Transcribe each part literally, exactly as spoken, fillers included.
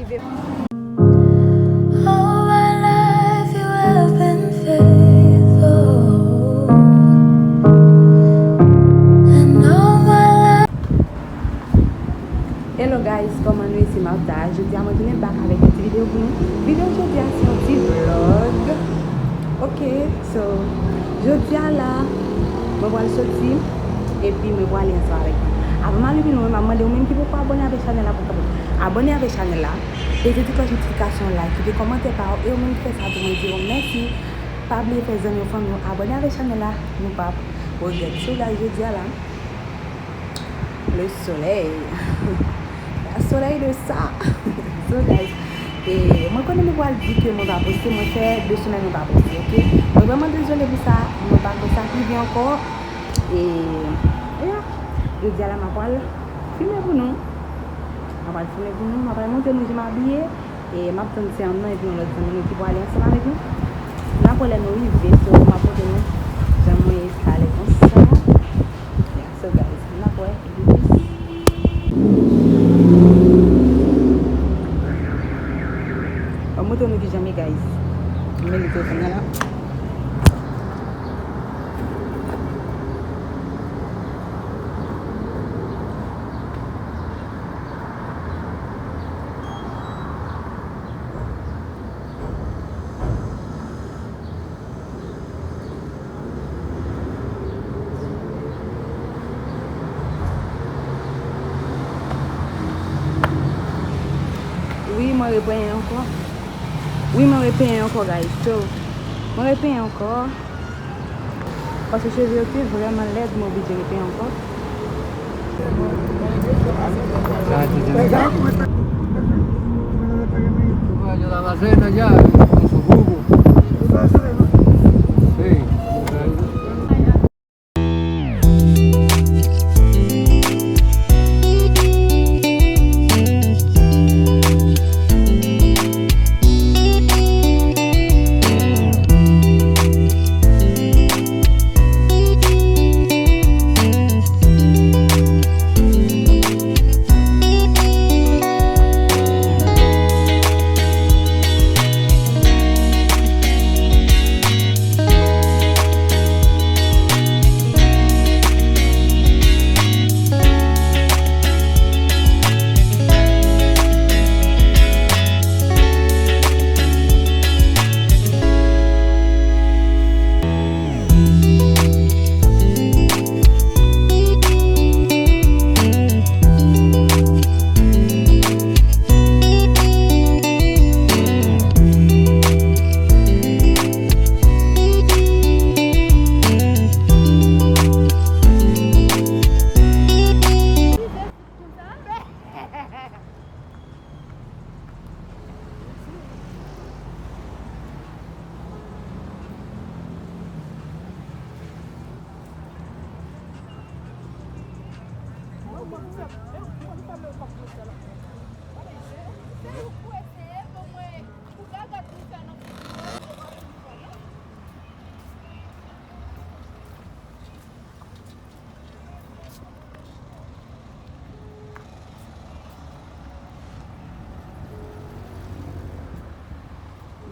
All my life you have been faithful, and all my life. Hello guys, kòman nou ye? Se Martha. Jodi a mwen tounen back avèk yon ti videyo pou nou. Videyo jodi a se yon ti vlog. Ok, so jodi a la mwen pral soti epi mwen pral ale ansanm avèk nou. Avan m ale pi lwen, m ap mande ou menm ki poko abòne avèk chanèl la pou kanpe abòne avèk chanèl la. Peze ti klòch notifikasyon la, kite kòmantè pa w, e ou menm ki fè sa tou, mwen di w mèsi. Pa bliye fè zanmi w, fanmi w abòne avèk chanèl la, nou p ap regrèt. So guys, jodi a la, le soleil. La soleil de sa. So guys, e mwen konnen nou pral di ke mwen pa poste, mwen fè de semèn mwen pa poste, ok? Mwen vrèman dezole pou sa, mwen pa kwè sa k rive ankò. E, e ya, jodi a la, m ap pral filme pou nou. M ap pral filme pou nou, m ap pral montre nou jan m abiye. E m ap tann se Amnan epi yon lòt zanmi nou ki pral ale ansanm avèk nou. N ap wè lè nou rive, so m ap montre nou jan mwen enstale konsa. Yeah, so guys, n ap wè. M ap montre nou kijan m ye, guys. M mete telefòn nan la. Wi, mwen repenyen ankò. Wi, mwen repenyen ankò, guys. So, mwen repenyen ankò. Paske cheve yo te vrèman lèd, mwen oblije repenyen ankò.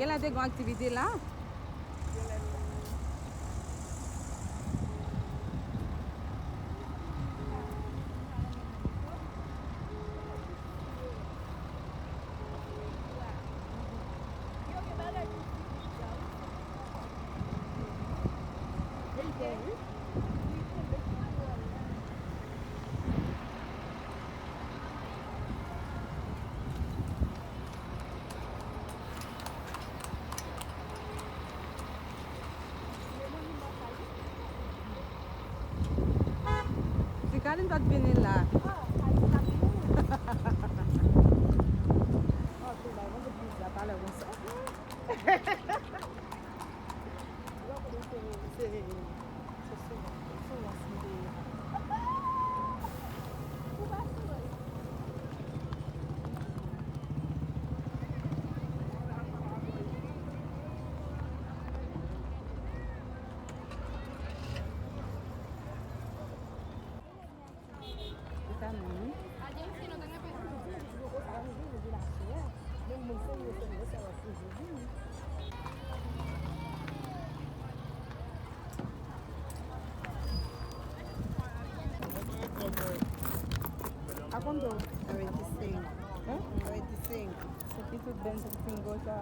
Genlè te gen aktivite la. Si Kalin pa t vini la. Sa menm, wi. Ajanse nou ta gen pèsonn. Sa rive, nou di la chè. Already sing. Already sing. Se ki tout band, se ki single sa.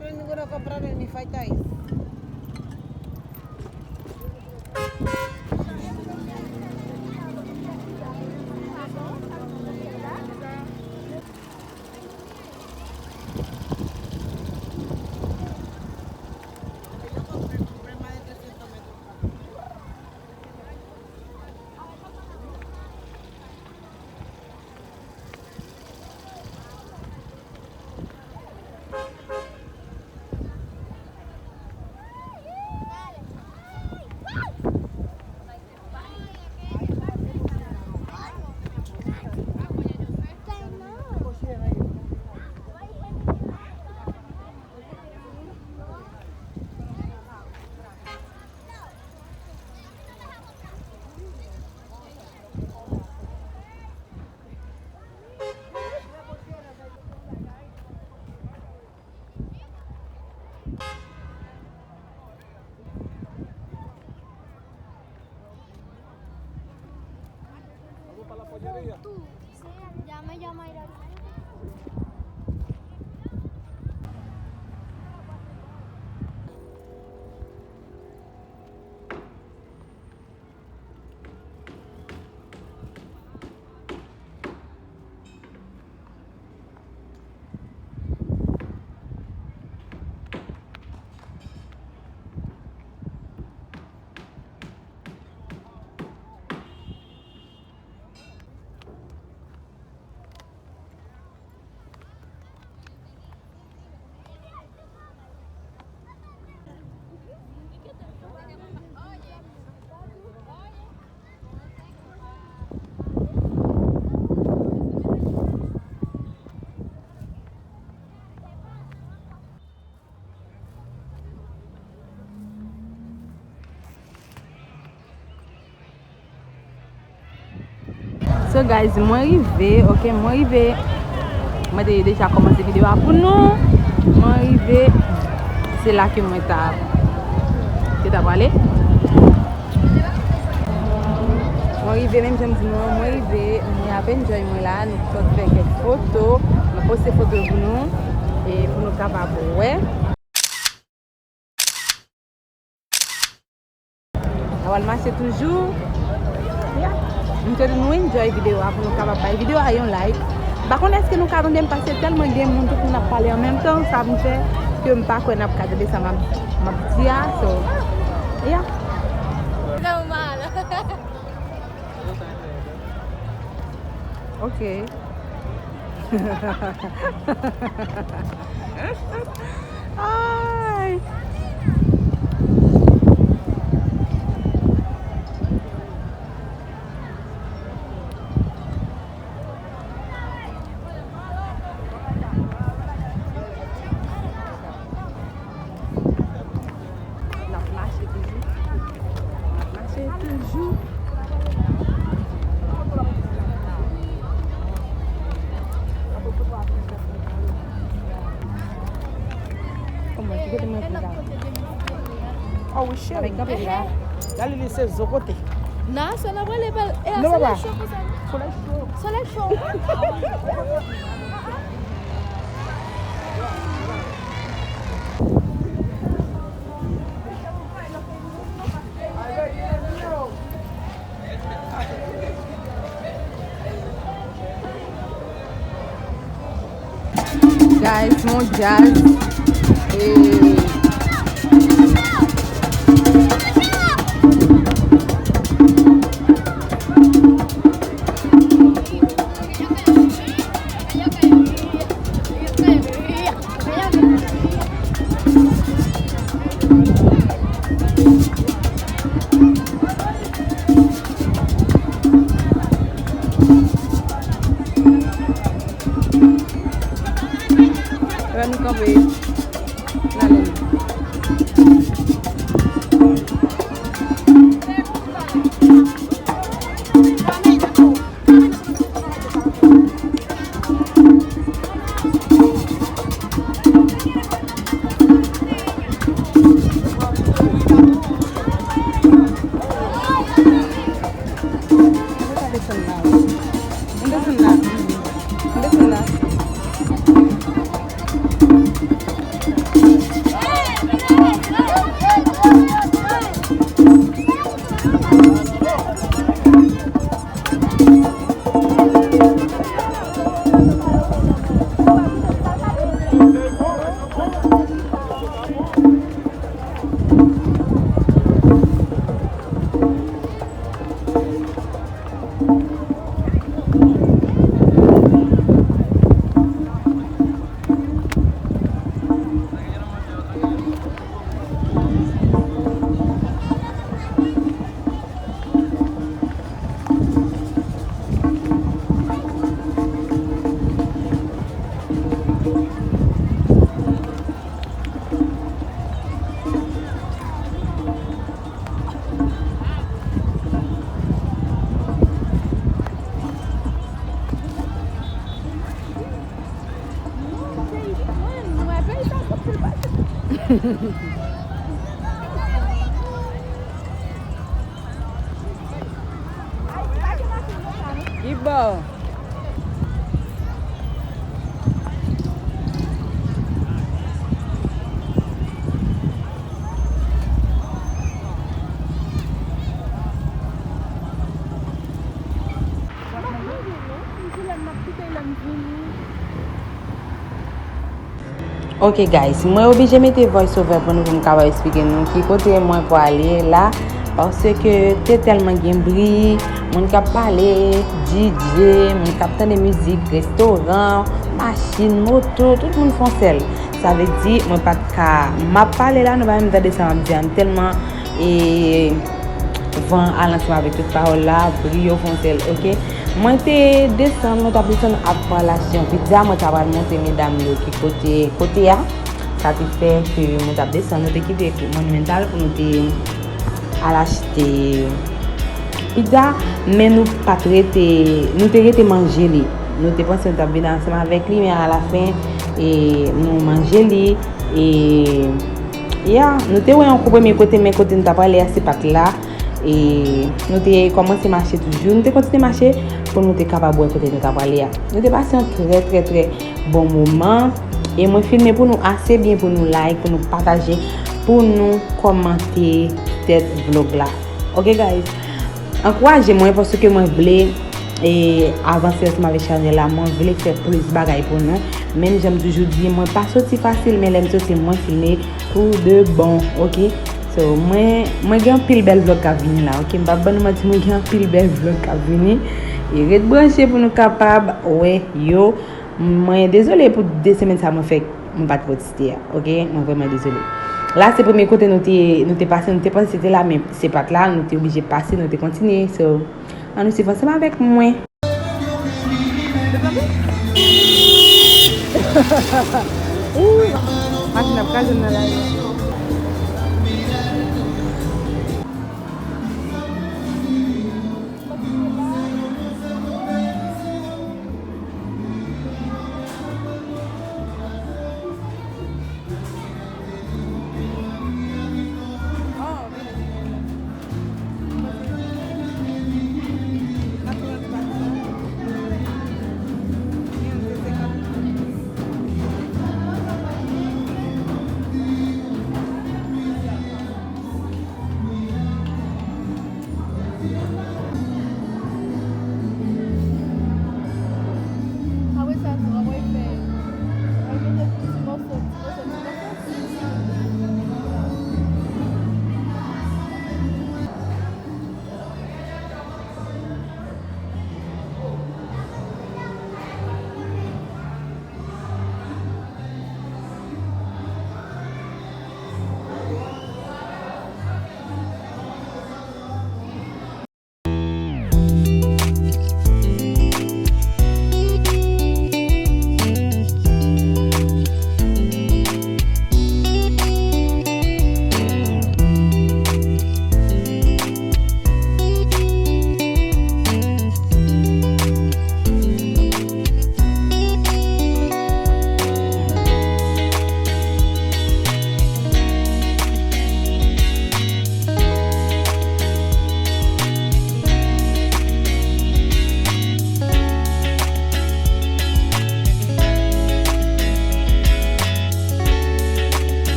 Ninguno lo compraron ni falta es. So guys, mwen rive, ok, mwen rive. Mwen te deja kòmanse videyo a pou nou. Mwen rive, se la ke mwen ta, ke ta prale. Mwen rive, menm jan m di nou, mwen rive, mwen ap enjoy mwen la, nou sot fè kèk foto, mwen poste foto yo pou nou, e pou nou kapab wè. Sa pral mache toujou. Yeah. M swete nou enjoy videyo a pou nou kapab bay videyo a yon like. M pa konn èske nou ka tande m paske tèlman gen moun, tout moun ap pale an menm tan, sa vin fè ke m pa kwè n ap ka tande sa m ap, m ap di a. So, yeah. Nòmal. Ok. Ay! N ap mache toujou. N ap mache toujou. Kòman, ki kote mwen pou la? Oh, wi, cheri. Avèk kanpe la. Gade li se zo kote. Nan, sa n ap rele bèl. E a, solèy cho konsa. Solèy cho. Solèy cho. Guys, mon djaz. E Lè nou kanpe. N ale. Ki bò? Ok guys, mwen oblije mete voice over pou nou, pou m kapab eksplike nou ki kote mwen pwale la, paske te tèlman gen bri, moun k ap pale, D J, moun k ap tande mizik, restoran, machin, moto, tout moun fè yon sèl. Sa vle di, mwen pa t ka, m ap pale la, nou pa menm tande sa m ap di a, m tèlman, e, van al ansanm avèk tout pawòl la, bri yo fè yon sèl, ok? Mwen te desann, mwen t ap desann ap pral achte yon pizza, mwen ta pral montre medam yo ki kote, kote a. Sa te fè ke mwen t ap desann, nou te kite Monumental pou nou te al achte pizza, men nou pa t rete, nou te rete manje li. Nou te panse nou t ap vin ansanm avèk li, men alafen, e, nou manje li, e, ya, nou te wè yon kou premye kote, men kote nou t ap prale a, se pa t la. E nou te kòmanse mache toujou. Nou te kontinye mache pou nou te kapab wè kote nou t ap prale a. Nou te pase yon trè, trè, trè bon moman. E mwen filme pou nou ase byen pou nou like, pou nou pataje, pou nou kòmante tèt vlog la. Ok, guys? Ankouraje mwen paske mwen vle, e, avanse ansanm avèk chanèl la. Mwen vle fè plis bagay pou nou. Menm jan m toujou di, mwen pa soti fasil, men lè m soti, mwen filme pou de bon, ok? So, mwen, mwen gen anpil bèl vlog k ap vini la, ok? M p ap ban nou manti, mwen gen anpil bèl vlog k ap vini. E ret branche pou nou kapab wè yo. Mwen dezole pou de semèn sa mwen fè, mwen pa t poste a, ok? Mwen vrèman dezole. La, se premye kote nou te, nou te pase, nou te panse se te la, men se pa t la, nou te oblije pase, nou te kontinye. So, ann nou swiv ansanm avèk mwen. Ooh, machin ap kraze m nan lari a.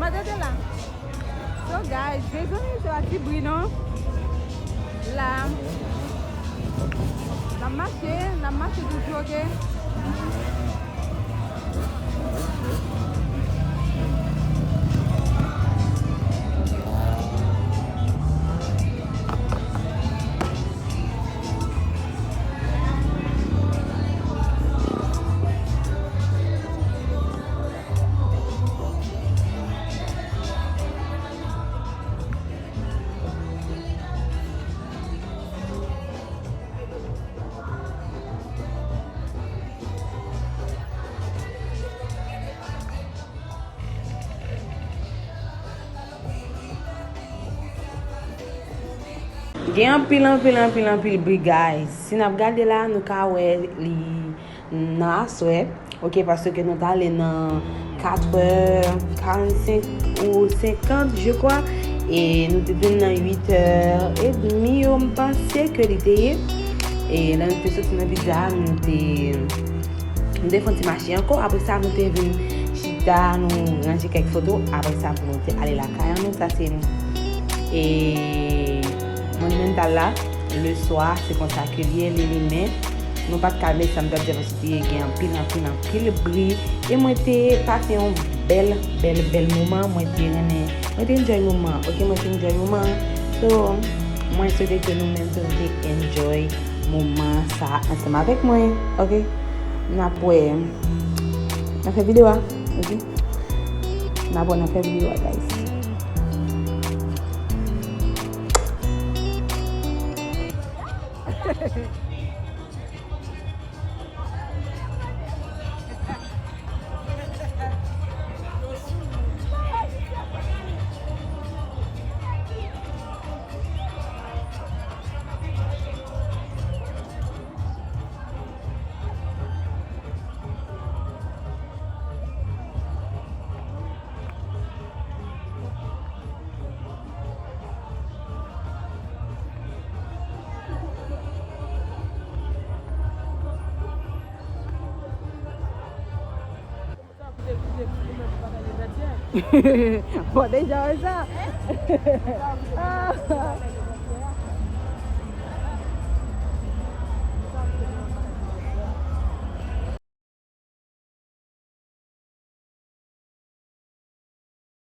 Gade de la. So guys, mezanmi, se pa ti bri non. La. N ap mache, n ap mache toujou, oke? Gen anpil, anpil, anpil, anpil bri, guys. Si n ap gade la, nou ka wè li nan aswè, oke, paske nou t ale nan katrè karannsenk ou senkant, je crois, e nou te vin nan uitè edmi yo, m panse ke li te ye. E lè nou te soti nan pizza, nou te, nou te fè yon ti mache ankò. Apre sa, nou te vin chita, nou ranje kèk foto. Apre sa, pou nou te ale lakay an nou. Sa se, e, monumental la. Le swa, se konsa ke li ye, li limen. Nou pa t ka met sa m t ap di a paske te gen anpil, anpil, anpil bri. E mwen te pase yon bèl, bèl, bèl moman. Mwen te renmen, mwen te enjoy moman an. Oke, mwen te enjoy moman an. So, mwen swete ke nou menm tou nou te enjoy moman sa ansanm avèk mwen. Oke? N ap wè nan fen videyo a. Oke? N ap wè nan fen videyo a, guys. Bon, deja wè sa. Ah.